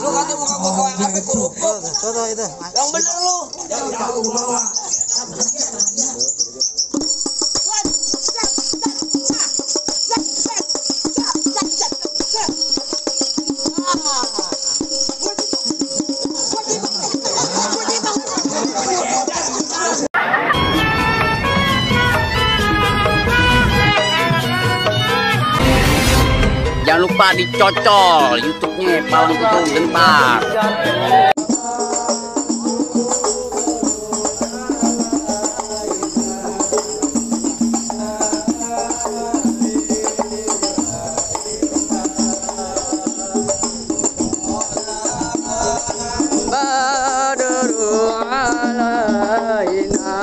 Lu kasih muka gua kayak apa kerupuk. Tuh itu. Yang bener lu. Jauh bawa. Jangan lupa dicocol YouTube-nya Pawang Kutu Gentar. Badru alaina.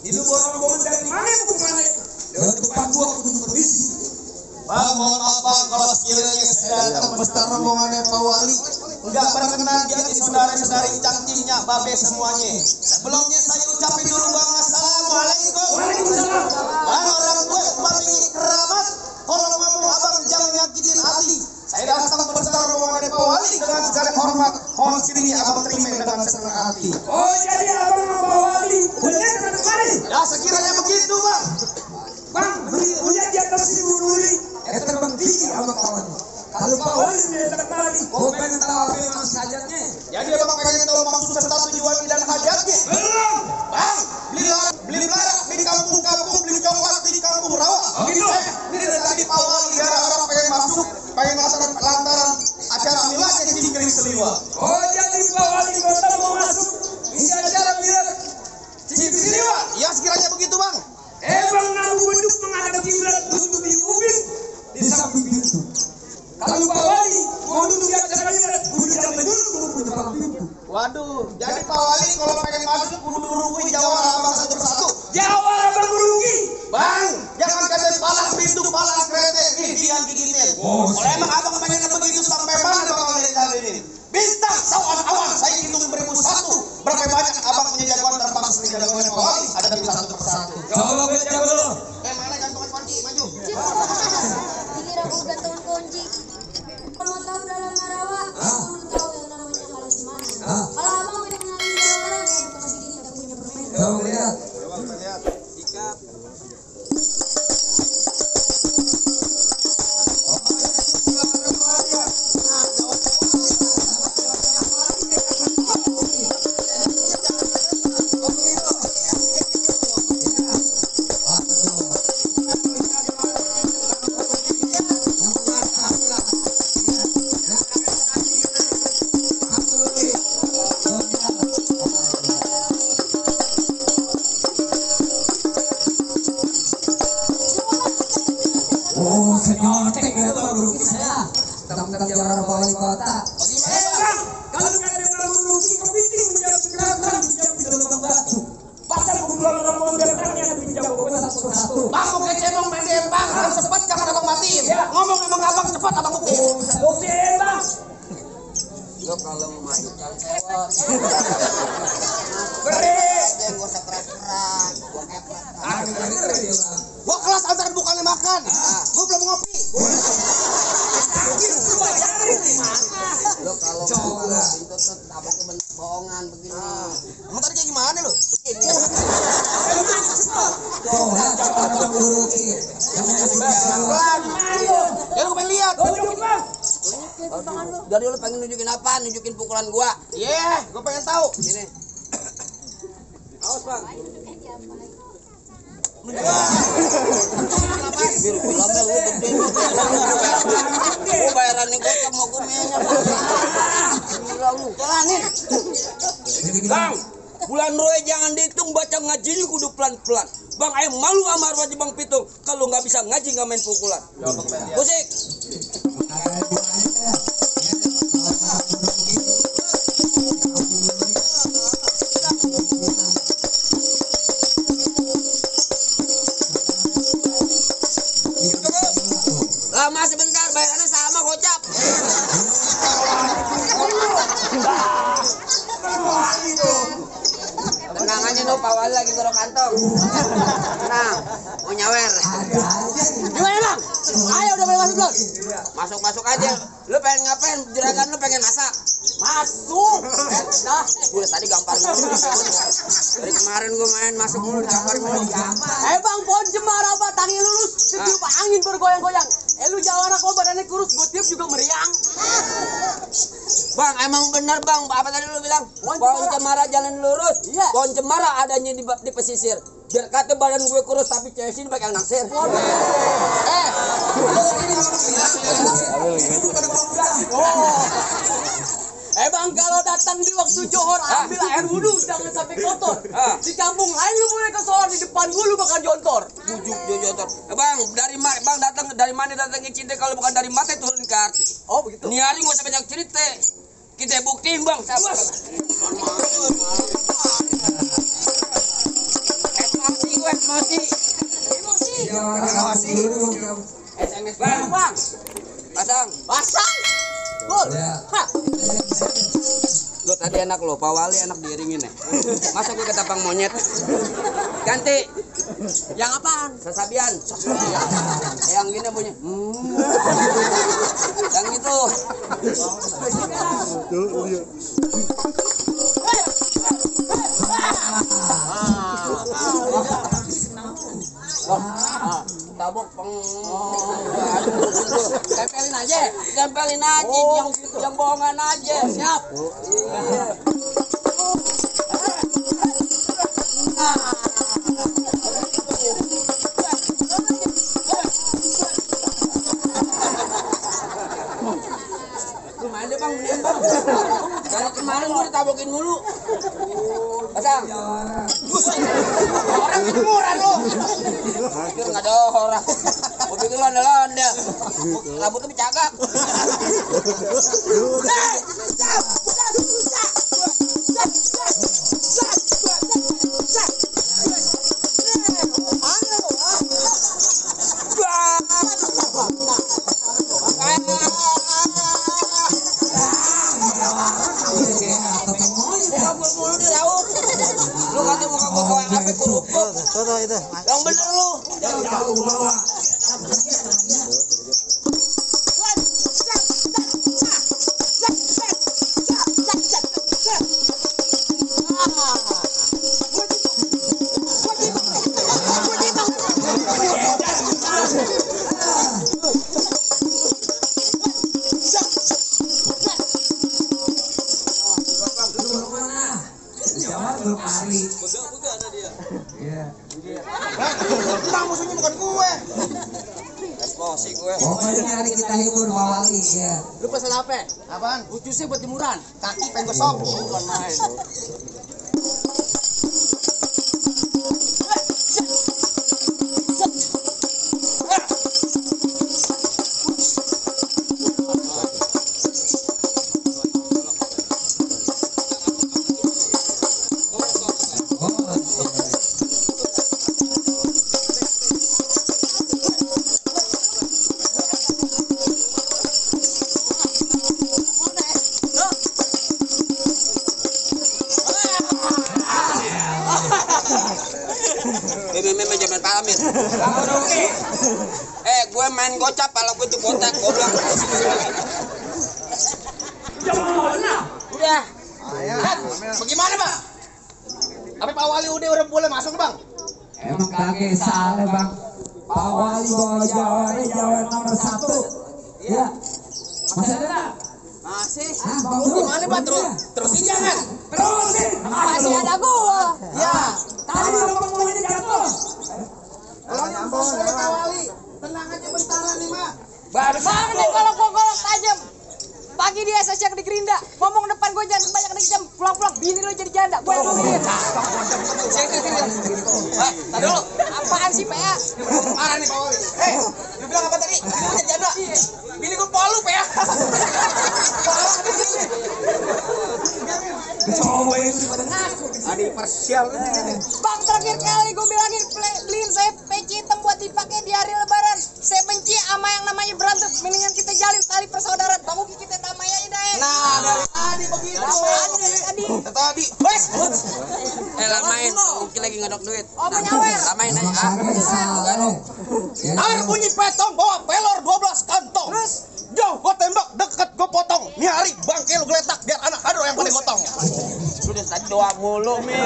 Itu borong-borong dari mana buku mana? Dari depan gua kudu permisi. Bang, mohon maaf bang, kalau sekiranya saya datang beserta rombongannya Pak Wali enggak berkenan di hati saudara-saudari cangcingnya babe semuanya. Sebelumnya saya ucapin dulu bang, assalamualaikum. Waalaikumsalam. Bang, orang tua paling keramat, kalau ngomong abang jangan nyakitin hati. Saya datang beserta rombongannya Pak Wali dengan segala hormat. Mohon sekiranya abang terima dengan senang hati. Oh, jadi abang Pak Wali udah kemarin. Ya sekiranya begitu bang. Bang, udah di atas ibu Nuri. Terbang tinggi abang kawan. Kalau Pak Wali datang kemari, oh pengen tahu apa yang maksud hajatnya? Jadi abang pengen tahu maksud serta tujuan dan hajatnya? Belum. Bang, beli larak di kampung-kampung, beli coklat di kampung rawa. Oh gitu. Ini dari tadi Pak Wali orang pengen masuk, pengen lantaran acara miladnya di Kering Seliwa. Oh, jadi Pak Wali kota mau masuk. Ini acara milad Cici Seliwa. Ya sekiranya begitu bang. Bang Nabu Beduk menghadap kiblat duduk di ubin di samping pintu. Kalau Pak Wali mau duduk di acara milad, kudu sampai dulu di depan pintu. Waduh, jadi Pak Wali kalau pengen masuk kudu nungguin jawab abang satu persatu. Jawab abang merugi. Bang, jangan kasih palas pintu, palas kereta, yang gigitin. Oh, kalau emang abang pengen begitu sampai mana bakal ini? Bintang, awan, saya hitung 1001. Berapa banyak abang punya jagoan terbang sendiri jagoannya Pak Wali? Ada bisa satu persatu. Coba gue jago dulu. Mana gantungan kunci, maju. Dikira aku gantungan kunci. Kalau mau tahu dalam Marawa, aku tahu yang namanya kalis mana. Kalau abang punya kenalin orang, ya bukan lagi kita punya permainan. Coba lihat. Coba lihat. Ikat. Oh, senyotek ya Pak merugi saya. Tentang jawab Pak Wali kota. Bang, kalau kalian mau merugi kepiting menjawab kerajaan menjawab di dalam batu. Pasal kumpulan orang datangnya menjawab satu persatu. Bang, mau kecebong pendek bang, harus cepat jangan abang matiin. Ngomong emang abang cepat abang bukti. Oke, Bang. Lo kalau mau masukkan sewot. Beri. Jangan gak usah keras-keras. Gua kepet. Gua kelas antaran bukannya makan. Gua belum ngopi. Lo kalau mau itu tuh tapi bentuk bohongan begini. Emang tadi kayak gimana lu? Begini. Ya lu pengen lihat. Dari lu pengen nunjukin apa? Nunjukin pukulan gua. Iya, gua pengen tahu. Sini. Awas bang. Biar pukulnya lu gede. Gua bayarannya gua sama gumenya. Gila lu. Jalanin. Bang, bulan roe jangan dihitung, baca ngaji ini kudu pelan-pelan. Bang, ayo malu sama arwah Bang Pitung. Kalau nggak bisa ngaji nggak main pukulan. Musik. tuh Pak Wali lagi gorok kantong. Nah, mau nyawer. Gimana bang? Ayo udah boleh masuk belum? Masuk aja. Lu pengen ngapain? Juragan lu pengen masak? Masuk. Nah, gue tadi gampar mulu. Dari kemarin gue main masuk mulu, gampar mulu. Bang, pohon cemara apa? Tangi lulus, ketiup angin bergoyang-goyang. Lu jawara kok badannya kurus, gue tiup juga meriang. Bang, emang bener bang, apa tadi lu bilang? Pohon cemara jalan lurus. Iya. Pohon cemara adanya di pesisir. Biar kata badan gue kurus tapi cewek sini bakal naksir. Bang, kalau datang di waktu johor, ambil air wudhu, jangan sampai kotor. Di kampung lain lu boleh ke sohor, di depan gue lu bakal jontor. Jontor. Bang, bang datang dari mana datang ke cinta kalau bukan dari mata turun ke hati. Oh begitu. Ini hari nggak usah banyak cerita. Kita buktiin bang. Emosi. SMS bang. Pasang. Gol. Lo tadi enak lo, Pak Wali enak diiringin ya. Masa gue ketapang monyet. Ganti. Yang apaan? Sasabian. Yang gini punya. Yang itu. Tabok Tempelin aja. Yang bohongan aja. Siap. Lumayan deh bang, Dari kemarin gue ditabokin mulu. Pasang. Orang itu murah lo. Pikir nggak ada orang. Gue pikir lo anda. Rambutnya bercagak. Lu kata muka gua kawan apa kerupuk. Contoh itu. Yang bener lu. Bang, musuhnya bukan gue. Emosi gue. Pokoknya hari kita hibur Pak Wali ya. Lu pesan apa? Apaan? Ucusnya buat jemuran. Kaki pengen gosok. Bukan main. Meme jangan pamit. Gue main gocap kalau gue tuh botak goblok. Udah. Bagaimana bang? Tapi Pak Wali udah boleh masuk bang? Emang kagak salah bang. Pak Wali bawa Jawa nomor 1. Ya. Masih ada nggak? Masih. Gimana pak? Terusin jangan. Terusin. Masih ada gua. Ya. Tadi bapak mau jatuh. Kalau nyambung dari Pak Wali, tenang aja bentaran nih mak. Bang nih kalau gua golok tajam. Pagi dia siang di Gerinda. Ngomong depan gua jangan banyak kejam. Pulang-pulang bini lo jadi janda. Gua yang ngomongin. Tadi dulu. Apaan sih, PA? Marah nih Pak Wali. Lu bilang apa tadi? Bini gue janda. Bini gue polu ya. Parah di sini. Coba ini. Ada parsial ini. Bang, terakhir kali gue bilangin beliin saya peci hitam buat dipakai di hari lebaran. Saya benci sama yang namanya berantem. Mendingan kita jalin tali persaudaraan. Bang Uki kita damai aja deh. Nah, dari tadi begitu. Tadi. Tadi. Wes. Ramain, mungkin lagi ngadok duit. Oh, penyawer. Ramain aja. Makanya salah. Ar bunyi petong bawa pelor 12 kantong. Terus Jauh gua tembak, deket gua potong. Nih hari bangke lu geletak biar anak hadro yang paling gotong. Sudah tadi doa mulu, Mir.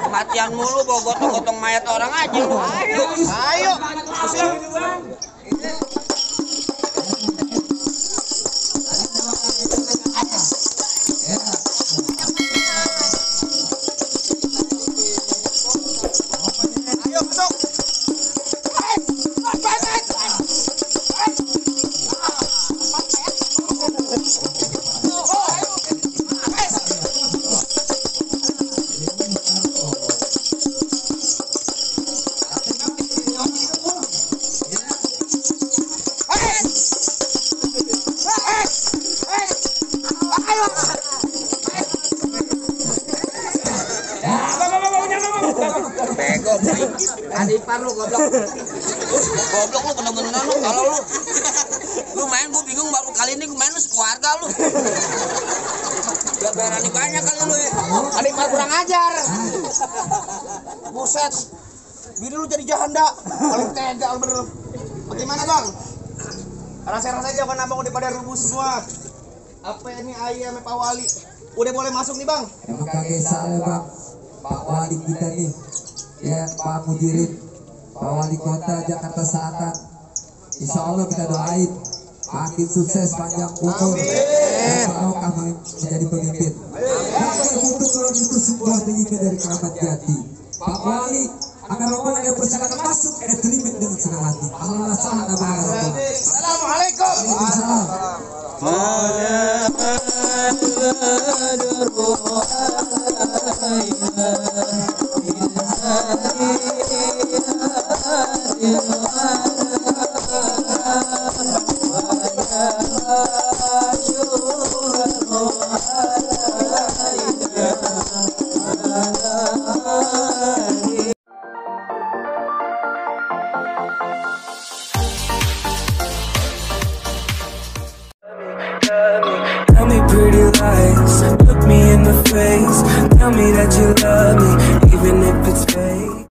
Kematian mulu bawa gotong-gotong mayat orang aja lu. Ayo. Ayo masuk. Bego, ada ipar lu goblok. Goblok lu bener-bener lu kalau lu main gua bingung baru kali ini gua main lu sekeluarga lu. Gak berani banyak kali lu ya. Ada ipar kurang ajar. Buset. Bini lu jadi jahanda. Paling tega lu bener. Bagaimana, Bang? Rasa-rasa aja kan abang udah pada rubuh semua. Apa ini ayam Pak Wali? Udah boleh masuk nih, Bang. Emang kagak salah bang, Pak Wali kita nih, ya Pak Mudirin, Pak Wali Kota Jakarta Selatan. Insya Allah kita doain makin sukses, panjang umur, dan barokah menjadi pemimpin. Karena kebetulan itu sebuah pendidikan dari keramat jati. Pak Wali akan rombongan yang perjalanan masuk terima dengan senang hati. Allah salah nama. Assalamualaikum. Waalaikumsalam. Tell me pretty lies, look me in the face. Tell me that you love me, even if it's fake.